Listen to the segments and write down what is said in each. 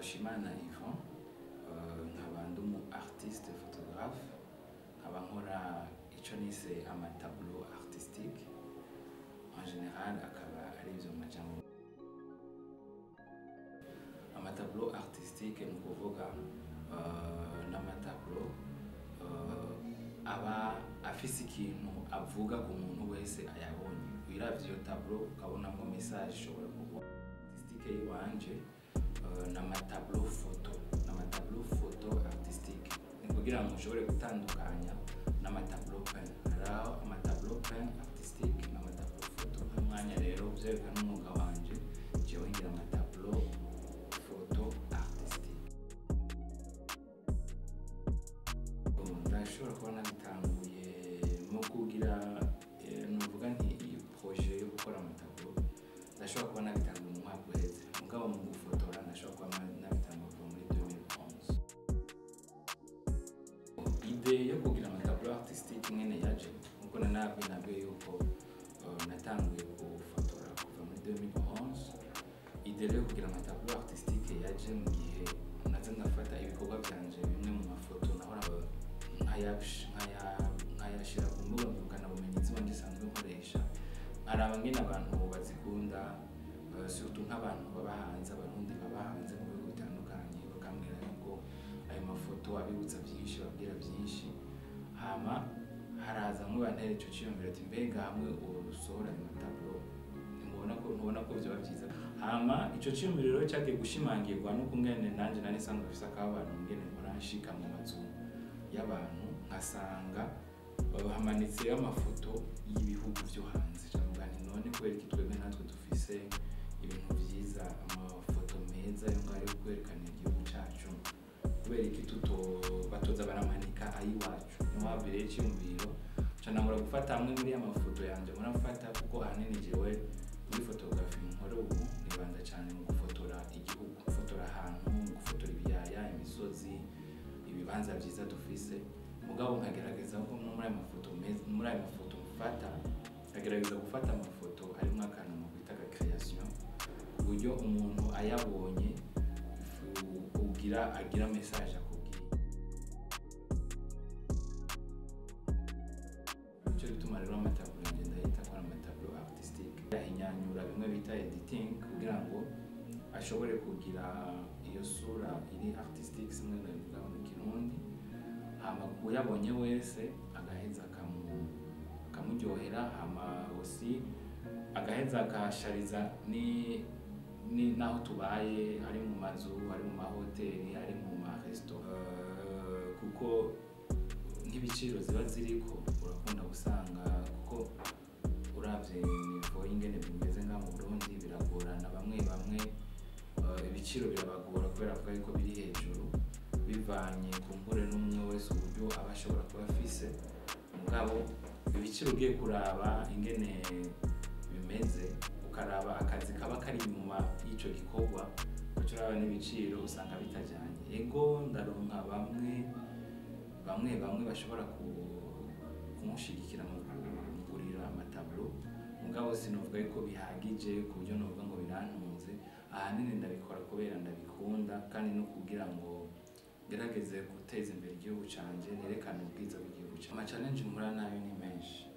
Mbarushimana Yvon, nkaba ndi umu artiste photographe, nkaba nkora ico nise ama tableau artistique en général, akaba ari ivyo majambo. Ama tableau artistique ni ukuvuga n'ama tableau aba afise ikintu avuga ku muntu wese ayabonye. Wiravye iyo tableau ukabonamwo message ishobora kuguha. Artistique yiwanje n'ama tableau photo, n'ama tableau photo artistique, ni kugira ngo ushobore gutandukanya n'ama tableau peint. Hariho ama tableau peint artistique n'ama tableau photo. Umwanya rero vyerekana n'umwuga wanje, jewe ngira ama tableau photo artistique. Ndashobora kuba nabitanguye mu kugira nuvuga nti iyi projet yo gukora ama tableau, ndashobora kuba nabitanguye mu mwaka uheze, mugabo mu gufotora ndashobora kuba nabitanguye kuva muri 2011. Idée yo kugira ama tableau artistique nyene yaje nkuko nabwiye yuko natanguye gufotora kuva muri 2011. Idée rero yo kugira ama tableau artistique yaje mu gihe naza ndafata ibikorwa vyanje, bimwe mu mafoto nahora nkayashira ku mbuga ngurukanabumenyi ziba nsanzwe nkoresha, nkaraba ngene abantu bazikunda, surtout nk'abantu baba hanze, Abarundi baba hanze mu bihugu bitandukanye, bakambwira yuko ayo mafoto abibutsa byinshi, babwira byinshi. Hama haraza mwe bantera ico ciyumviro ati: "Mbega hamwe usohora ayo ma tableau, ntubona ko vyoba vyiza?" Hama ico ciyumviro rero cagiye gushimangirwa n'ukungene nanje nari nsanzwe mfise akababaro, ngene mpora nshika mu mazu y'abantu nkasanga hamanitseyo amafoto y'ibihugu vyo hanze. Cavuga nti: "None kubera iki twebwe natwe dufise ibintu vyiza, amafoto meza yo ngayo yo kwerekana igihugu cacu, kubera iki tuto batoza baramanika ayiwacu?" Niho habereye iciyumviro, nca ntangura gufata amwe muri ya mafoto yanje mfata, kuko ahanini jewe muri photographie nkora ubu nibanda cyane mu gufotora igihugu, gufotora ahantu, mu gufotora ibiyaya, imisozi, ibibanza vyiza dufise. Mugabo nkagerageza ko no muri ayo mafoto meza, muri ayo mafoto mfata, nkagerageza gufata amafoto arimwo akantu mu kwita création, ku buryo umuntu ayabonye ugira agira message akubwiye. Nicyo gituma rero ama tableau yanjye ndayita ko ari ama tableau artistique, yahinyanyura bimwe bita editing kugira ngo ashobore kugira iyo sura iri artistique, simwe ndabivuga mu Kirundi. Hama uyabonye wese agaheza akamuryohera, hama aussi agaheza akashariza ni naho tubaye, ari mu mazu, ari mu mahoteli, ari mu maresitora, kuko nk'ibiciro ziba ziriko urakunda gusanga, kuko uravye niveau y'ingene bimeze nga mu Burundi biragorana. Bamwe bamwe ibiciro birabagora kubera avuga yuko biri hejuru, bivanye ku mbure n'umwe wese uburyo aba ashobora kuba afise. Mugabo ibiciro ugiye kuraba ingene bimeze, ukaraba akazi kaba kari inyuma y'ico gikorwa, ugaca uraba n'ibiciro, usanga bitajanye. Ego, ndaronka bamwe bamwe bamwe bashobora kunshigikira mu kugurira ama tableau, mugabo sinovuga yuko bihagije ku buryo novuga ngo birantunze. Ahanini ndabikora kubera ndabikunda, kandi no kugira ngo ngerageze guteza imbere igihugu canje, nerekane ubwiza bw'igihugu canje. Ama challenge mpura nayo ni menshi.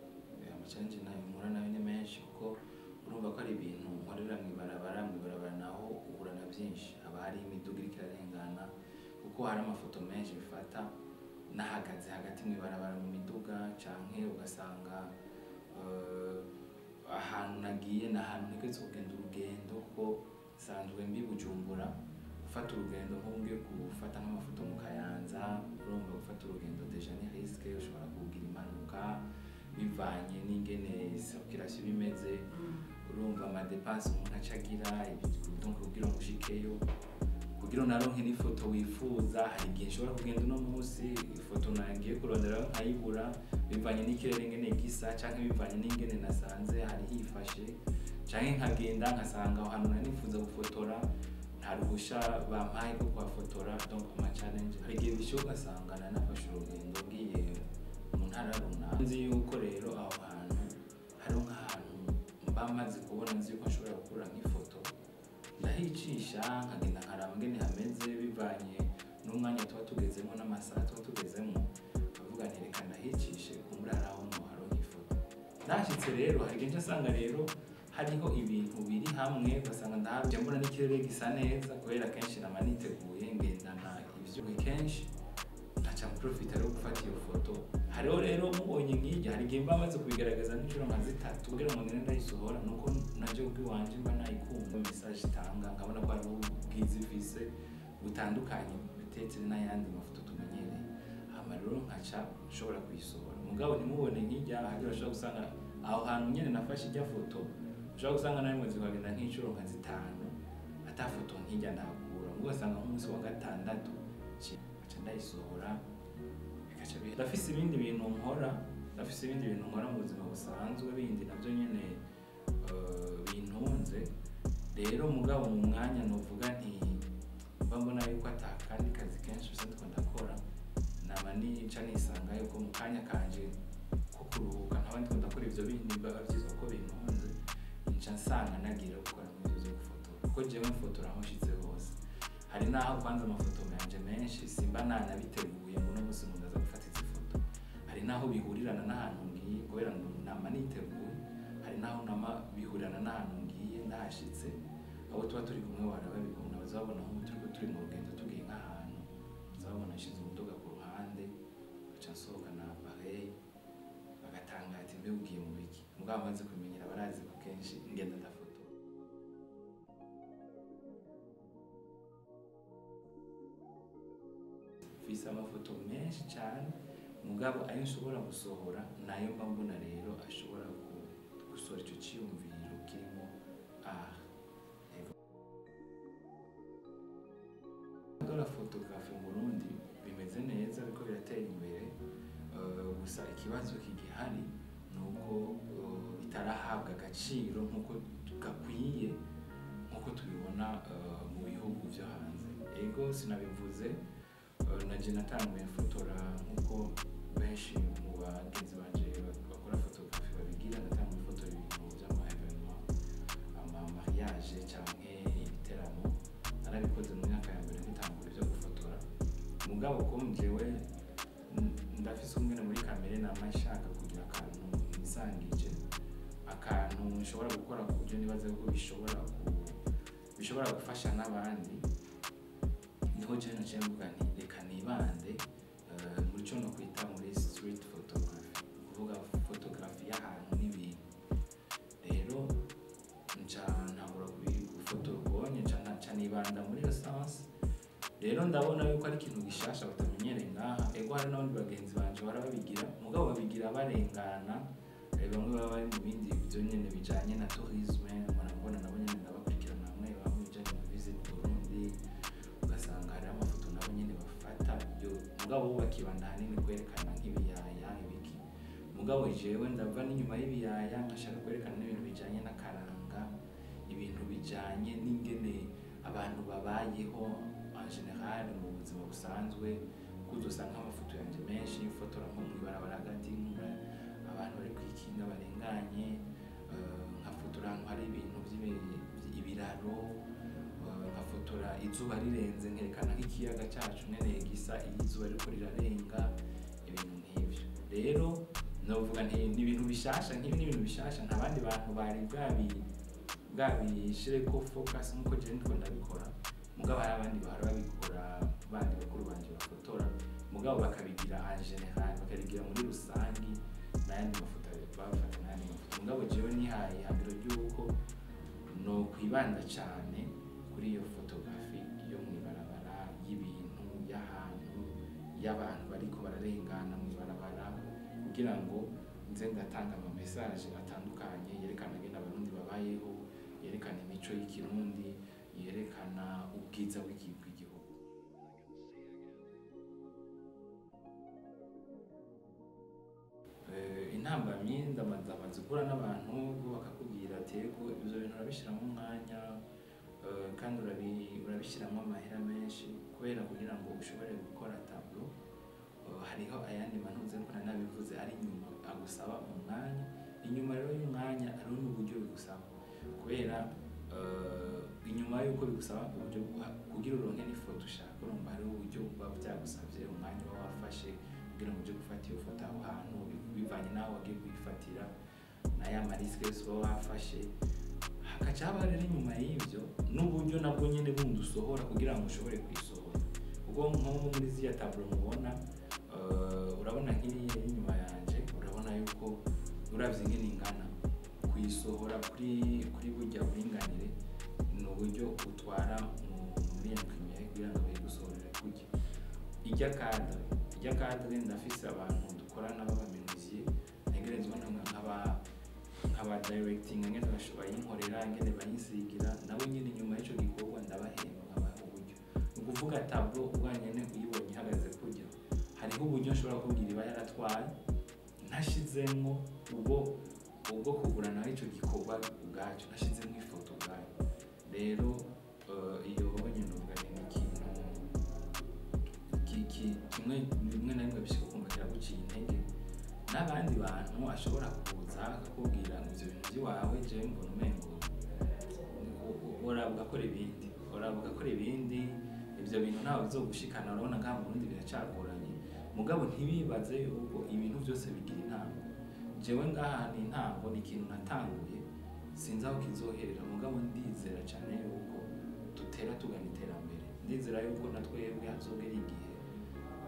Ama challenge nayo mpura nayo ni menshi, kuko urumva ko ari ibintu nkorera mw'ibarabara. Mw'ibarabara naho uhura na byinshi, haba hari imiduga iriko irarengana, kuko hari amafoto menshi bifata nahagaze hagati mw'ibarabara mu miduga, canke ugasanga ahantu nagiye ni ahantu ntegerezwa kugenda urugendo, kuko nsanzwe mbi Bujumbura. Gufata urugendo, nk'ubu ngiye gufata nk'amafoto mu Kayanza, urumva gufata urugendo déjà ni risque, ushobora kugira impanuka bivanye n'ingene circulation imeze. Urumva ama dépenses umuntu aca agira, donc kugira ngo ushikeyo, kugira unaronke n'ifoto wifuza. Hari igihe nshobora kugenda uno munsi, ifoto nagiye kurondera nkayibura, bivanye n'ikirere ingene gisa, canke bivanye n'ingene nasanze hari hifashe, canke nkagenda nkasanga aho hantu nari nifuza gufotora nta ruhusha bampaye rwo kuhafotora. Donc ama challenge, hari igihe bishoboka ugasanga nanafashe urugendo ngiye mu ntara runaka, nzi yuko rero aho hantu hariho nk'ahantu mba maze kubona, nzi yuko nshobora gukura nk'ifoto, ndahicisha nkagenda nkaraba ngene hameze. tugezemo n'amasaha tuba tugezemo, avuga nti reka ndahicishe kumbura hari aho noharonka ifoto. Ndahashitse rero hari igihe nca nsanga rero hariho ibintu biri hamwe, ugasanga ndaharuye mbona n'ikirere gisa neza, kubera kenshi nama niteguye ngendana ivyo kenshi nkaca mprofita rero gufata iyo foto. Hariho rero mubonye nk'irya, hari igihe mba maze kubigaragaza nk'inshuro nka zitatu kugira ngo ngende ndayisohora, nuko naje ubwiwanje mba nayikunda message itanga, nkabona ko hariho ubwiza ifise butandukanye bitetse n'ayandi mafoto tumenyereye, hama rero nkaca nshobora kuyisohora. Mugabo ntimubone nk'irya, hari bashobora gusanga aho hantu nyene nafashe irya foto, ushobora gusanga nari maze kuhagenda nk'inshuro nka zitanu ata foto nk'irya ndahakura, mugabo ugasanga nk'umunsi wa gatandatu nca ndayisohora bigaca bihera. Ndafise ibindi bintu nkora, ndafise ibindi bintu nkora mu buzima busanzwe bindi navyo nyene bintunze. Rero mugabo mu mwanya novuga nti mba mbona yuko ata kandi kazi kenshi bisa ndiko ndakora, naba nica nisanga yuko mu kanya kanje ko kuruhuka nkaba ndiko ndakora ivyo bindi biba vyiza ko bintunze, nca nsanga nagira gukora muri ivyo vyo gufotora, kuko jewe mfotora aho nshitse hose. Hari naho kwanza amafoto yanje menshi simba nanabiteguye ngo uno munsi ngo ndaza gufata izi foto, hari naho bihurirana n'ahantu ngiye kubera ngo nama niteguye, hari naho nama bihurirana n'ahantu ngiye ndahashitse, abo tuba turi kumwe barabibona, bazabona nk'ubu turiko turi mu rugendo tugiye nk'ahantu, bazabona nshize umuduga ku ruhande ngaca nsohoka na appareil, bagatangara ati mbe ugiye mu biki? Mugabo bamaze kubimenyera barazi ko kenshi ngenda ndafotora. Mfise amafoto menshi cane, mugabo ayo nshobora gusohora nayo mba mbona rero ashobora gusohora ico ciyumviro kirimo art. De la photographie mu Burundi bimeze neza, biriko biratera imbere, gusa ikibazo kigihari nuko bitarahabwa agaciro nkuko gakwiye, nkuko tubibona mu bihugu vyo hanze. Ego sinabivuze, naje natanguye mfotora nkuko benshi mu bagenzi banje bakora photography babigira, natanguye mfotora ibintu vy'ama événement, ama mariage canke ibiteramo, narabikoze mu myaka ya mbere nkitangura ivyo gufotora. Mugabo ko jewe ndafise umwene muri kamere nama nshaka kugira akantu nisangije, akantu nshobora gukora ku buryo nibaza ko bishobora gufasha n'abandi, niho jewe naciye mvuga nti reka nibande muri co nokwita muri street photography, kuvuga photography y'ahantu n'ibintu. Rero nca ntangura gufotora ubonye, nca nibanda muri iyo sens. Rero ndabona yuko ari ikintu gishasha batamenyereye ngaha. Ego hari n'abandi bagenzi banje bahora babigira, mugabo babigira barengana, bamwe baba bari mu bindi bivyo nyene bijanye na tourisme, mbona nabo nyene ndabakurikirana, bamwe baba mu bijanye na Visit Burundi, ugasanga hari amafoto nabo nyene bafata yo, mugabo bo bakibanda ahanini kwerekana nk'ibiyaya ibiki. Mugabo jewe ndava n'inyuma y'ibiyaya nkashaka kwerekana n'ibintu bijanye n'akaranga, ibintu bijanye n'ingene abantu babayeho en general mu buzima busanzwe, kuko usanga amafoto yanje menshi mfotora nko mw'ibarabara hagati, abantu bari kwikinga barenganye, nkafotora ahantu hari ibintu ibiraro, nkafotora izuba rirenze nkerekana nk'ikiyaga cacu ngene gisa iyo izuba ririko rirarenga, ibintu nk'ivyo. Rero novuga nti ni ibintu bishasha, nk'ibi ni ibintu bishasha, nta bandi bantu bari bwabishireko focus nkuko jewe ndiko ndabikora. Mugabo hari abandi bahora babikora, bandi bakuru banje bafotora, mugabo bakabigira en general, bakabigira muri rusangi n'ayandi mafoto bafata n'ayandi mafoto. Mugabo jewe nihaye ihangiro ry'uko no kwibanda cane kuri iyo photography yo mw'ibarabara, y'ibintu, y'ahantu, y'abantu bariko bararengana mw'ibarabara, kugira ngo nze ndatanga ama message atandukanye yerekana ingene abarundi babayeho, yerekana imico y'ikirundi, yerekana ubwiza bw'igihugu. Intambamyi ndamaze guhura n'abantu bakakubwira ati ego ivyo bintu urabishiramwo umwanya, kandi urabishiramwo amahera menshi, kubera kugira ngo ushobore gukora tableau, hariho ayandi mantuze nkuko nari nabivuze ari inyuma agusaba umwanya. Inyuma rero y'umwanya hariho n'uburyo bigusaba, kubera Inyuma yuko bigusaba uburyo kugira uronke n'ifoto ushaka, urumva hariho uburyo buba byagusabye, umwanya uba wafashe kugira ngo uje gufata iyo foto aho hantu, bivanye n'aho wagiye kuyifatira na ya ma risques yose uba wafashe. Hakaca haba rero inyuma y'ibyo n'uburyo nabwo nyine bundi usohora kugira ngo ushobore kuyisohora, kuko nko muri ziriya tableau mubona, urabona nk'iriya iri inyuma yanje, urabona yuko uravye ingene ingana, kuyisohora kuri burya buringanire ni uburyo utwara muri imprimerie kugira ngo bayigusohorere kurya. Ijya cadre ndafise abantu dukorana b'aba menuisier, ntegerezwa nk'aba directing ngene bayinkorera, ngene bayinsigira. Nabo nyene inyuma y'ico gikorwa ndabahemba, nkabaha uburyo. Ni ukuvuga tableau ubwanyene uyibonye ihagaze kurya, hariho uburyo nshobora kubwira iba yaratwaye, ntashizemwo ubwo kugura nawe ico gikorwa ubwacyo, ntashizemwo ifoto ubwayo. Rero iyo bonye novuga ni ikintu kimwe rimwe na rimwe bishika ukumva kiraguciye intege, n'abandi bantu ashobora kuza akakubwira ngo ivyo bintu by'iwawe jewe mbona umengo uraba ugakora ibindi, uraba ugakora ibindi, ivyo bintu ntawe bizogushikana. Urabona ngaha mu Burundi biracagoranye, mugabo ntibibaze yuko ibintu byose bigira intango. Jewe ngaha ni intango, ni ikintu natanguye, sinzi aho kizoherera, mugabo ndizera cyane yuko dutera tugana iterambere. Ndizera yuko na twebwe hazogera igihe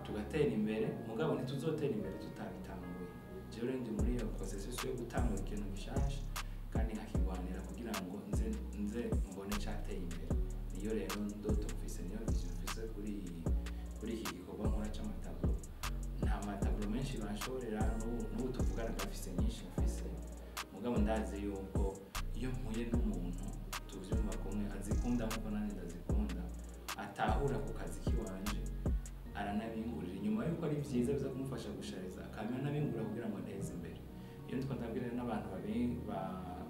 tugatera imbere, mugabo ntituzotera imbere tutabitanguye. Jewe rero ndi muri iyo processus yo gutangura ikintu gishasha kandi nkakigwanira kugira ngo nze mbone cateye imbere. Niyo rero ndoto mfise, niyo vision mfise kuri iki gikorwa nkora c'ama tableau. Nta ma tableau menshi banshorera n'ubu tuvugana, ndafise nyinshi mfise, mugabo ndazi yuko iyo mpuye n'umuntu tuvyumva kumwe, azikunda nkuko nanjye ndazikunda, atahura ku kazi kiwanje, aranabingurira inyuma yuko ari vyiza biza kumufasha gushariza, akanabingurira kugira ngo nteze imbere. Iyo ndiko ndabwira rero n'abantu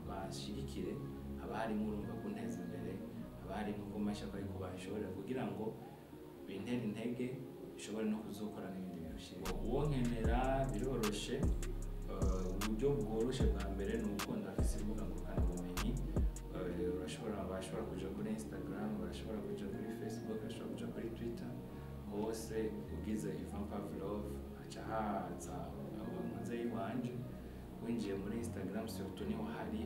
bashigikire, haba harimo urumva kunteza imbere, haba harimo ko ariko banshorera kugira ngo bintere intege, nshobore no kuzokora n'ibindi birushije. Uwo nkenera biroroshe. Uburyo bworoshe bwa mbere ni uko ndafise imbuga ngurukanabumenyi. Urashobora bashobora kuja kuri Instagram, barashobora kuja kuri Facebook, barashobora kuja kuri Twitter, hose ugize Ivan Pavlov haca haza nkoze iwanje. Winjiye muri Instagram surtout niho hari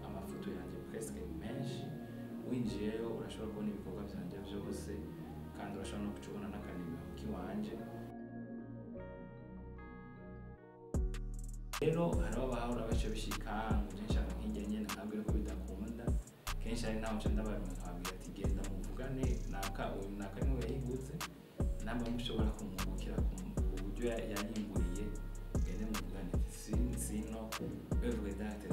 amafoto yanjye presque menshi. Winjiyeyo urashobora kubona ibikorwa byanje byose, kandi urashobora no kuca ubona n'akanimero k'iwanje. Rero hariho abahora baca bishika ngo je nshaka nk'irya nyene, nkabwira ko bidakunda. Kenshi hari naho nca ndabaruma, nkababwira ati genda muvugane naka, uyu naka niwe yayiguze, namba mushobora kumwungukira ku buryo yayinguriye, gende muvugane, sino œuvre d'art.